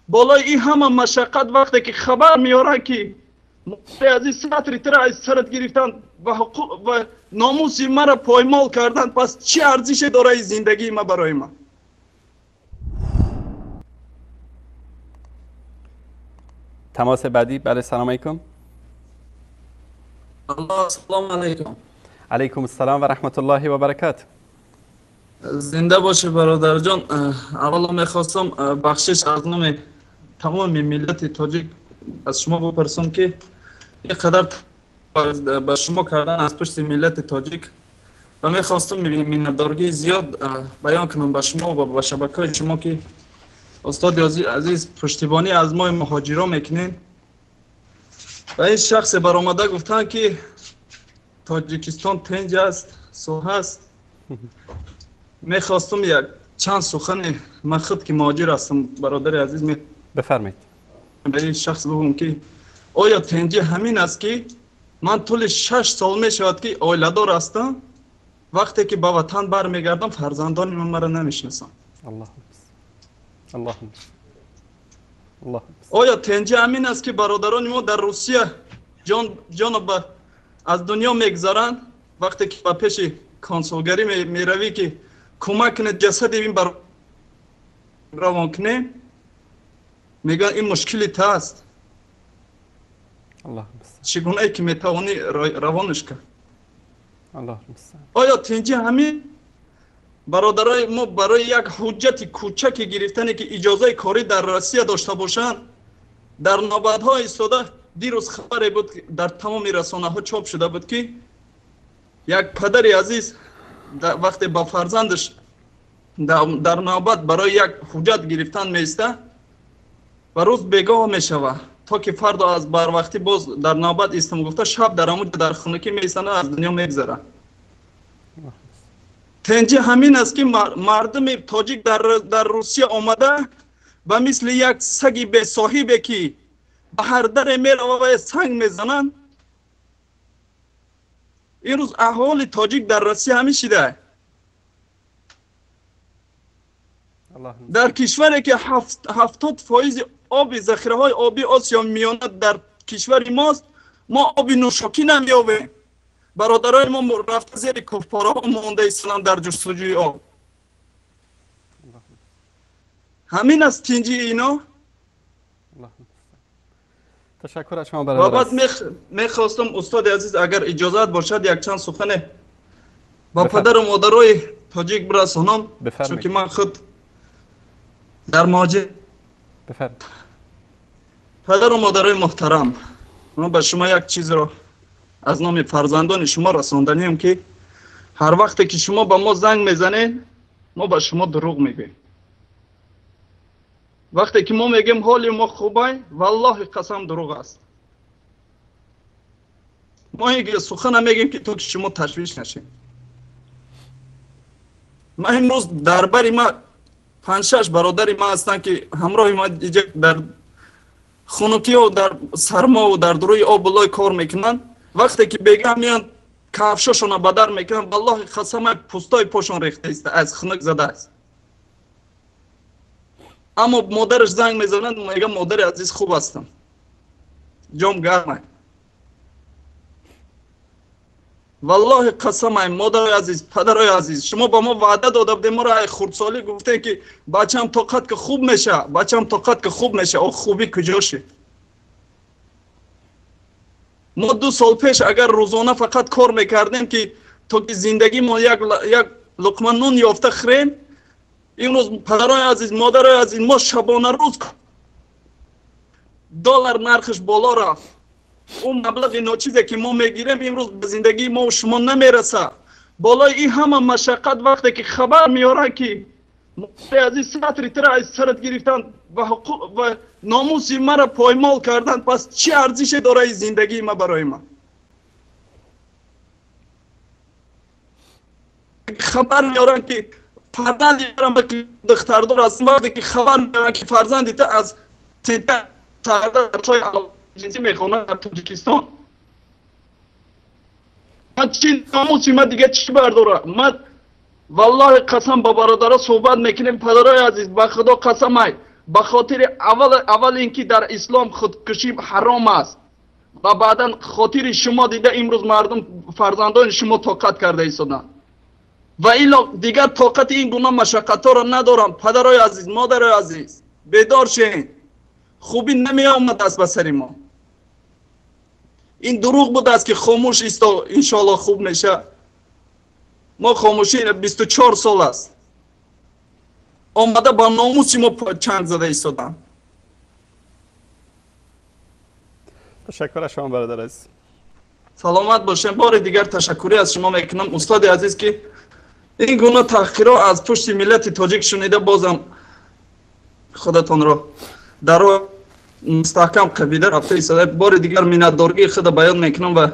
Болои ин ҳама машаққат вақте ки хабар меоранд ки модари азиз сатри туро аз сарат гирифтанд ва ҳуқуқ ва номуси маро поймол карданд, пас чӣ арзише дорад ин зиндагии ма барои ман? تماس بعدی. بله، سلام علیکم. الله، سلام علیکم. علیکم السلام و رحمت الله و برکاته. زنده باشه برادر جان. اولا میخواستم بخشش از نام تمام ملت تاجیک از شما بپرسم که اینقدر به شما کردن از پشت ملت تاجیک و میخواستم منتدارگی زیاد بیان کنم به شما و به شبکه شما که استاد عزیز پشتیبانی از ما مهاجرا میکنین. و این شخص برآمده گفتن که تاجیکستان تنج است، صلح است. میخواستم یک چند سخن، من خود که مهاجر هستم برادر عزیز، بفرمایید. به این شخص بگم که آیا تنجی همین است که من طول 6 سال میشود که عائله هستم، وقتی که به وطن برمیگردم فرزندان من مرا نمیشناسند. الله الله الله. آیا تنجی همین است که برادران ما در روسیه جان از دنیا میگذارند، وقتی که به پیش کنسولگری میروی که کمک کنه جسد این بر روان کنه، میگن این مشکلی تا است. الله. چگونه ای که میتوانی روانش کرد؟ الله. آیا تنجی همین برادرای ما برای یک حجت کوچک گرفتنی که اجازه کاری در روسیه داشته باشند در نوبت‌ها ایستاده؟ دیروز خبری بود در تمام رسانه ها چاپ شده بود که یک پدر عزیز وقتی با فرزندش در نوبت برای یک حجت گرفتن میسته و روز بیگاه میشوه تا که فردا از بروقتی باز در نوبت ایستم گفته، شب در همون در خونکی میستنه از دنیا میگذره. تنجی همین است که مردم تاجیک در روسیه آمده و مثل یک سگی به صاحبه که به هر در میروه و سنگ میزنند. این روز احوال تاجیک در روسیه همین شده. در کشوری که 70% آب ذخیره های آبی آسیا میانه در کشور ماست، ما آب نوشاکی نمیابیم. برادرای ما رفته زیر کوهپاره ها مانده ایستادن در جستجوی آب. همین از تنجی اینا. تشکر از شما برادر. و بعد میخواستم استاد عزیز اگر اجازت باشد یک چند سخن با پدر و مادرای تاجیک برسانم، چون که من خود در مهاجر. بفرمایید. پدر و مادرای محترم، من به شما یک چیز را از نام فرزندان شما رساندنیم که هر وقت که شما به ما زنگ میزنید ما به شما دروغ میگیم. وقتی که ما میگیم حال ما خوبه، والله قسم دروغ است. ما یک سخن میگیم که تو که شما تشویش نشید. من امروز درباری ما 5-6 برادر ما هستند که همراه ما در خنکی و در سرما و در دروی آب و لای کار میکنن. وقتی که بگم میان کفشاشون بدر میکنن، والله قسم پوستای پاشون ریخته است، از خنک زده است. اما مادرش زنگ میزنند میگه مادر عزیز خوب هستم، جام گرمه. والله قسم مادر عزیز، پدر عزیز، شما با ما وعده داده بودید، ما را خردسالی گفته که بچه‌م طاقت که خوب میشه، بچه‌م طاقت که خوب میشه. او خوبی کجا شد؟ ما 2 سال پیش اگر روزانه فقط کار میکردیم که تا که زندگی ما یک لقمه نون یافته خریم، امروز پدرای عزیز، مادرای عزیز، ما شبانه روز دلار نرخش بالا رفت، اون مبلغ ناچیزی که ما میگیریم امروز به زندگی ما و شما نمیرسه. بالای این همه مشقت وقتی که خبر میاره که مادر عزیز سطری تر از سرت گرفتن و حقوق و ناموس مرا پایمال کردن، پس چه ارزشی داره این زندگی ما برای ما؟ خبر میارن که فرزندی دارم که دختردار است، وقتی که خبر میارن که فرزندی تا از تای جنسی میخونه در تاجیکستان، من چی ناموسی من دیگه چی برداره؟ من والله قسم با برادرها صحبت میکنیم، پدرای عزیز به خدا قسم ای Ба хотири аввал инки дар ислом худкушӣ ҳаром аст ва баъдан хотири шумо дида имрӯз мардум фарзандони шумо тоқат карда истоданд ва илло дигар тоқати ин гуна машаққатҳоро надорам. Падарои азиз, модарои азиз, бедор шед. Хубӣ намеомадааст ба сари мо. Ин дурӯғ будааст ки хомӯш исто, иншоалло хуб мешавад. Мо хомӯшӣ 24 сол аст. Омада ба номуси мо чанг зада истоданд. Ташаккур аз шумо бародар азиз. Саломат бошем. Бори дигар ташаккурӣ аз шумо мекунам устоди азиз, ки ин гуна таҳқиро аз пушти миллати тоҷик шунида бозам худатонро дар роҳ мустаҳкам қабида рафта истода. Бори дигар миннатдории худро баён мекунам ва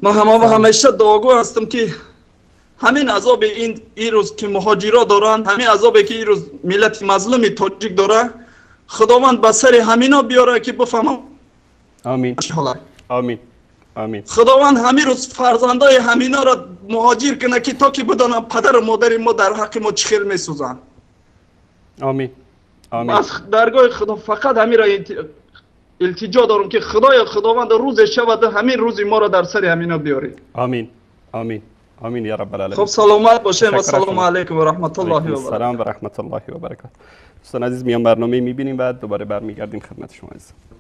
ман ҳамеша дуогӯ ҳастам, ки ҳамин азоби ин ирӯз ки муҳоҷиро доранд, ҳамин азобе ки ирӯз миллати мазлуми тоҷик дорад, Худованд ба сари ҳамино биёрад ки бифаҳмам. Амин. Амин. Амин. Худованд ҳамин рӯз фарзандои ҳаминоро муҳоҷир кунад, ки то ки бидонанд падару модари мо дар ҳаққи мо чӣ хел месӯзанд. Амин. Амин. Аз даргоҳи Худо фақат ҳаминро илтиҷо дорам, ки Худоё, Худованд рӯзе шавад ҳамин рӯзи моро дар сари ҳамино биёред. Амин. Амин. Амин я раббал алямин. Хуб, саломат бошем. Ассалому алайкум ва раҳматуллоҳи ва баракатуҳ. Салом ва раҳматуллоҳи ва баракатуҳ. Дӯстони азиз, миён барнома мебинем ва дубора бармегардем хидмати шумо азизон.